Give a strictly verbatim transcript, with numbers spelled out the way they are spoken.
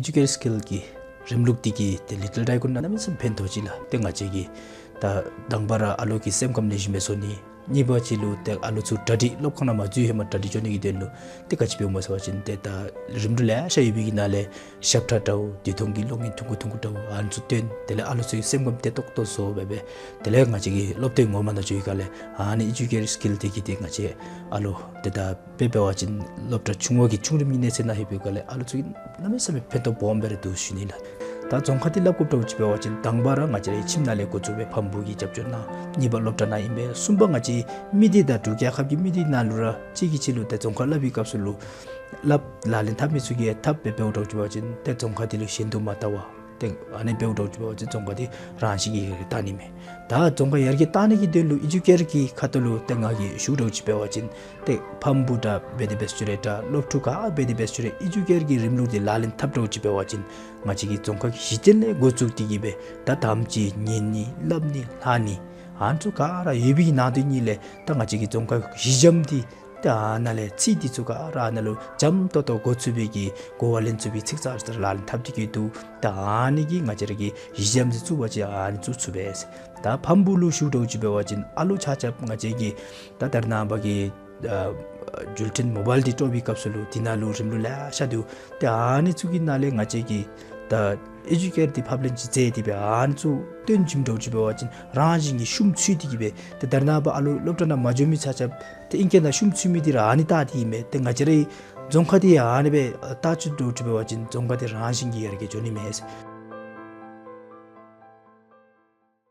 ཨེ་ཇུ་ཀེར་སི་ཀིལ་གྱི་རིམ་ལུགས་འདི་གིས་ཏེ་ལི་ཊལ་ཊའི་ཀུན་ནང་གནམ་མེད་ས་མེད་ཕན་ཐོགས་ཅིག་ལགས། ཏེ་ང་བཅས་ཀྱིས་ད་དང་པ་ར་ཨ་ལོ་གི་སེམས་ཁམས་ལེགས་ཤོམ་སྦེ་བཟོ་ནི། གཉིས་པ་ཅིག་ལུ་ཏེ་ཨ་ལོ་ཚུ་གྲ་སྒྲིག་སློབ་ཁང་ནང་མ་འཛུལ་ཧེ་མ་གྲ་སྒྲིག་འགྱོ་ནི་གི་དོན་ལུ་ཏེ་ག་ཅི་འབདཝ་སྨོ་ཟེར་བ་ཅིན་ཏེ་ད་རིམ་གྲོ་ལེ་ཤ་ཡོད་པའི་གི་ནང་ལས་ཞབས་ཁྲ་འདྲཝ་དེ་ཐུང་གི་གློག་བརྙན་ཐུང་ཀུ་ཐུང་ཀུ་འདྲཝ་ཨ་ནི་ཚུ་སྟོན། དེ་ལས་ཨ་ལོ་ཚུ་གི་སེམས་ཁམས་བདེ་ཏོག་ཏོ་བཟོ་སྦེ་སྦེ་དེ་ལས་ང་བཅས་ཀྱི་སློབ་དེབ་ངོ་མ་ནང་འགྱོ་བའི་སྒང་ལས་ཨ་ནི་ཨེ་ཇུ་ཀེར་སི་ཀིལ་འདི་གིས་ཏེ་ང་བཅས་ཨ་ལོ་ཏེ་ད་དཔེ་འབད་བ་ཅིན་སློབ་གྲྭ་ཆུང་བ་གི་ཆུང་རིམ་གྱི་གནས་ཚད་ནང་ལྷོད་པའི་སྒང་ལས་ཨ་ལོ་ཚུ་གིས་གནམ་མེད་ས་མེད་ཕན་ཐོགས་སྦོམ་སྦེ་ར་འདུག་ཞུ་ནི་ལགས། ད་རྫོང་ཁ་འདི་སླབ་དགོཔ་འདྲཝ་ཅིག་འབད་བ་ཅིན་དང་པ་ར་ང་བཅས་རའི་ཁྱིམ་ནང་ལས་འགོ་བཙུགས་སྦེ་ཕམ་སྤུ་གིས་རྒྱབ་སྐྱོར་གནང་། གཉིས་པ་སློབ་གྲྭ་ནང་ཨིན་པས། གསུམ་པ་ང་བཅས་མི་སྡེ་དང་འབྲུག་རྒྱལ་ཁབ་ཀྱི་མི་སྡེ་ནང་ལུ་ར་གཅིག་གིས་གཅིག་ལུ་ཏེ་རྫོང་ཁ་སླབ་པའི་སྐབས་སུ་ལུ་སླབ་ལག་ལེན་འཐབ་མི་ཚུ་གིས་འཐབ་སྦེ་འབདཝ་འདྲཝ་ཅིག་འབད་བ་ཅིན་ཏེ་རྫོང་ཁ་འདི་ལུ་ཞེན་དུ་མ་བལྟ་བར་ཏེ་ཨ་ནི་འབདཝ་འདྲཝ་ཅིག་འབད་བ་ཅིན་རྫོང་ཁ་འདི་རང་བཞིན་གྱིས་ཡར་རྒྱས་བཏང་ནི་མས། ད་རྫོང་ཁ་ཡར་རྒྱས་བཏང་ནི་གི་དོན་ལུ་ཨེ་ཇུ་ཀེར་གྱི་ཁ་ཐུག་ལུ་ཏེ་ང་གིས་ཞུཝ་འདྲཝ་ཅིག་འབད་བ་ཅིན་ཏེ་ཕམ་སྤུ་འདྲ་འབད་དེ་འབད་ཚུགས་རུང་འདྲ་སློབ་ཕྲུག་ག་འབད་དེ་འབད་ཚུགས་རུང་ཨེ་ཇུ་ཀེར་གྱི་རིམ་ལུགས་འདི་ལག་ལེན་འཐབ་འདྲཝ་ཅིག་འབད་བ་ཅིན་ང་བཅས་ཀྱི་རྫོང་ཁ་གི་གཞི་རྟེན་ལས་འགོ་བཙུགས་ཏེ་གིས་སྦེ་ད་དམ་ཅིག་ཉན་ནི་སླབ་ནི་ལྷག་ནི་ཨ་ནི་ཚུ་ག་ར་ཡོད་པའི་གི་ནང་དོན་ཉིད་ལས་ད་ང་བཅས་ཀྱི་རྫོང་ཁ་གཞི་འགྱམ་འདི་ད་ཨ་ནཱ་ལས་ཚིག་འདི་ཚུ་ག་ར་ཨ་ནཱ་ལུ་འཇམ་ཏོག་ཏོ་གོ་ཚུགས་པའི་གི་གོ་བ་ལེན་ཚུགས་པའི་ཚིག་རྩ་ལག་ལེན་འཐབ་སྟེ་གིས་འདུག། ད་ཨ་ནི་གིས་ང་བཅས་ར་གི་གཞི་འགྱམ་འདི་བཙུགས་པ་ཅིན་ཨ་ནི་བཙུགས་ཚུགས་པས། ད་ཕམ་སྤུ་ལུ་ཞུཝ་འདྲཝ་ཅིག་འབད་བ་ཅིན་ཨ་ལོ་ཆ་ཁྱབ་ང་བཅས་ཀྱི་ད་ད་རེས་ནངས་པ་གི་ཨ་འགྲུལ་འཕྲིན་མོ་བཱའིལ་འདི་དཀྲོག་པའི་སྐབས་སུ་ལུ་འདི་ནང་ལུ་རིམ་ལུགས་ལེ་ཤ་འདུག། ཏེ་ཨ་ནི་ཚུ་གི་ནང་ལས་ང་བཅས་ཀྱིས་ད་ཨེ་ཇུ་ཀེར་འདི་ཕབ་ལེན་ཅིག་མཛད་དེ་སྦེ་ཨ་ནི་ཚུ་སྟོན་བྱིནམ་འདྲཝ་ཅིག་འབད་བ་ཅིན་རང་བཞིན་གྱིས་ཤུགས་ཚུད་དེ་གིས་སྦེ་ཏེ་ད་རེས་ནངས་པ་ཨ་ལོ་སློབ་གྲྭ་ནང་མ་འགྱོ་མི་ཆ་ཁྱབ་ཏེ་ཨིང་སྐད་ནང་ཤུགས་ཚུད་མི་འདི་ར་ཨ་ནི་བལྟ་སྟེ་ཨིན་མས། ཏེ་ང་བཅས་རའི་རྫོང་ཁ་འདི་ཡང་ཨ་ནི་སྦེ་བལྟ་བཅུག་འདྲཝ་ཅིག་འབད་བ་ཅིན་རྫོང་ཁ་འདི་རང་བཞིན་གྱིས་ཡར་རྒྱས་འགྱོ་ནི་མས།